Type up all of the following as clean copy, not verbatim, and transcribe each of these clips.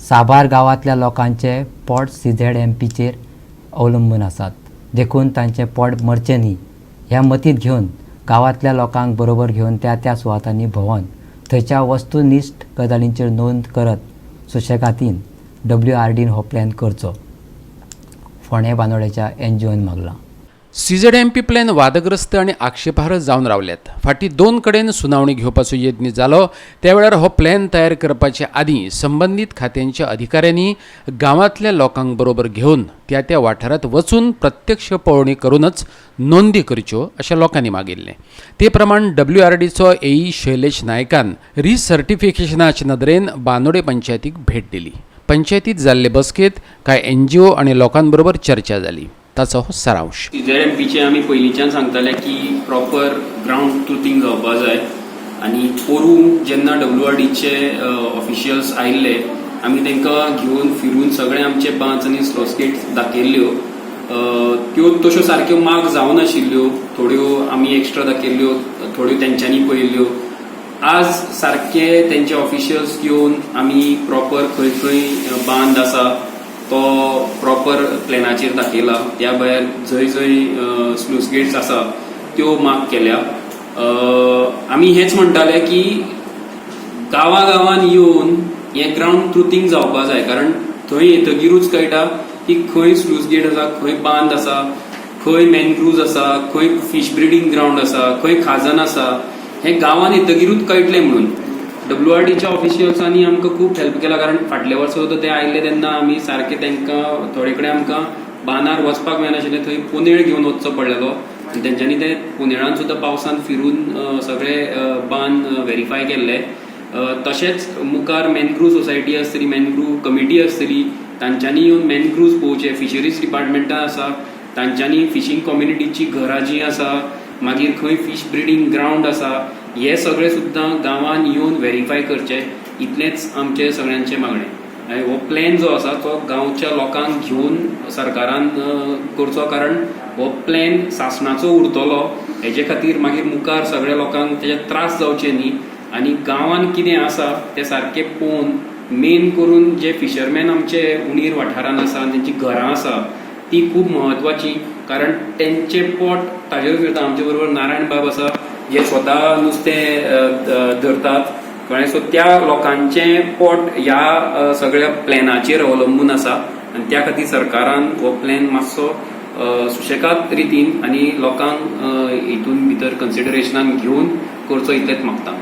साबार गांवांतल्या लोकांचे पोट सीझेडएमपीचेर अवलंबून आसात, देखून तांचें पोट मरचें न्ही ह्या मतींत घेवन गांवांतल्या लोकांक बरोबर घेवन त्या त्या सुवातांनी भोंवन थंयच्या वस्तुनिश्ठ गजालींचेर नोंद करत सुशेगादीन डब्ल्यूआरडीन हो प्लॅन करचो, फोंडें बांदोड्याच्या एनजीओन मागलां. सीझेडएमपी प्लॅन वादग्रस्त आनी आक्षेपार्ह जावन रावल्यात. फाटीं दोन कडेन सुनावणी घेवपाचो यत्न जालो. त्या वेळार हो प्लॅन तयार करपाचे आदीं संबंदीत खात्यांच्या अधिकाऱ्यांनी गांवांतल्या लोकांक बरोबर घेवन त्या त्या वाठारांत वचून प्रत्यक्ष पळोवणी करूनच नोंदी करच्यो अशें लोकांनी मागिल्लें. ते प्रमाण डब्ल्यूआरडीचो एई शैलेश नायकान रिसर्टिफिकेशनाचे नदरेन बांदोडे पंचायतीक भेट दिली. पंचायतीत जाल्ले बसकेंत कांय एनजीओ आनी लोकांबरोबर चर्चा जाली. ताचो हो सारांश. सीझेडएमपीचे आमी पयलींच्यान सांगताले की प्रॉपर ग्रावंड ट्रुथींग जावपा जाय आनी पोरूं जेन्ना डब्ल्यूआरडीचे ऑफिशियल्स आयिल्ले, आमी तांकां घेवन फिरून सगळे आमचे बांच आनी स्लूस गेट दाखयल्ल्यो. त्यो तश्यो सारक्यो मार्क जावनाशिल्ल्यो. थोड्यो आमी एक्स्ट्रा दाखयल्ल्यो, थोड्यो तेंच्यांनी पळयल्ल्यो. आज सारके तेंचे ऑफिशियल्स येवन आमी प्रॉपर खंय खंय बांद आसा तो प्रॉपर प्लॅनाचेर दाखयला. त्या भायर जंय जंय स्लूस गेट्स आसा त्यो मार्क केल्या. आमी हेंच म्हणटाले की गांवा गांवान येवन हें ग्रावंड ट्रुथींग जावपा जाय, कारण थंय येतगीरूच कळटा की खंय स्लूस गेट आसा, खंय बांद आसा, खंय मॅनग्रुव्ज आसा, खंय फीश ब्रिडींग ग्रावंड आसा, खंय खाजन आसा, हें गांवान येतगीरूच कळटलें. म्हणून डब्ल्यूआरडीच्या ऑफिशियल्सांनी आमकां खूब हेल्प केला, कारण फाटल्या वर्सा सुद्दां ते आयिल्ले तेन्ना आमी सारके तांकां थोडे कडेन आमकां बांदार वचपाक मेळनाशिल्लें, थंय पोनेळ घेवन वचचो पडलेलो आनी तेंच्यांनी ते पोनेळान सुद्दां पावसान फिरून सगळे बांद व्हेरीफाय केल्ले. तशेंच मुखार मॅनग्रूव सोसायटी आसतली, मॅनग्रूव कमिटी आसतली, तांच्यांनी येवन मॅनग्रूव्स पळोवचे. फिशरीज डिपार्टमेंटान आसा, तांच्यांनी फिशींग कम्युनिटीची घरां जीं आसा, मागीर खंय फीश ब्रिडींग ग्रावंड आसा, हे सगळे सुद्दां गांवान येवन व्हेरीफाय करचे, इतलेंच आमचें सगळ्यांचें मागणें. आनी हो प्लॅन जो आसा तो गांवच्या लोकांक घेवन सरकारान करचो, कारण हो प्लॅन सासणाचो उरतलो. हेजे खातीर मागीर मुखार सगळ्या लोकांक तेजे त्रास जावचे न्ही आनी गांवान कितें आसा तें सारकें पळोवन, मेन करून जे फिशरमॅन आमचे उणीर वाठारान आसा, तेंची घरां आसा, ती खूब म्हत्वाची, कारण तेंचें पोट ताजेरूच वयता. आमचे बरोबर नारायण बाब आसा, जे स्वता नुस्तें धरतात, कळ्ळें? सो त्या लोकांचें पोट ह्या सगळ्या प्लॅनाचेर अवलंबून आसा आनी त्या खातीर सरकारान हो प्लॅन मातसो सुशेगाद रितीन आनी लोकांक हितून भितर कन्सिडरेशनान घेवन करचो, इतलेंच मागता.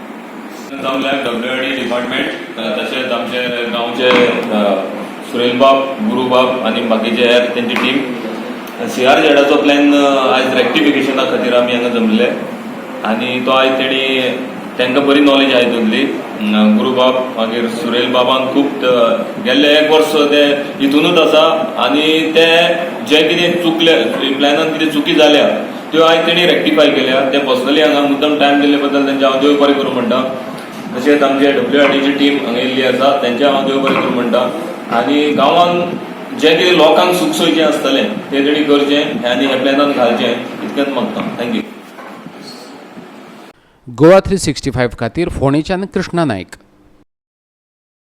जमल्या डब्ल्यूआरडी डिपार्टमेंट, तशेंच आमचे गांवचे सुरेलबाब, गुरुबाब आनी बाकीचे हेर तेंची टीम. सीआरझेडाचो प्लॅन आयज रेक्टिफिकेशना खातीर आमी हांगा जमले आनी तो आयज तेणी तांकां बरी नॉलेज आहा हितूंतली. गुरुबाब, मागीर सुरेल बाबान खूब गेल्ले एक वर्स ते हितूनच आसा आनी ते जे कितें चुकले, प्लॅनान कितें चुकी जाल्या, त्यो आयज तेणी रेक्टिफाय केल्या. ते पर्सनली हांगा मुद्दम टायम दिल्ले बद्दल तेंचे हांव देव बरें करूं म्हणटा. तशेंच आमचे डब्ल्यूआरडीची टीम हांगा येयल्ली आसा, तेंचे हांव देव बरें करूं म्हणटा. आनी गांवान जें कितें लोकांक सुख सोयीचें आसतलें तें तेणी करचें आनी ह्या प्लॅनान घालचें, इतकेंच मागता. Thank you. Goa 365 खातीर फोंडेच्यान कृष्णा नायक.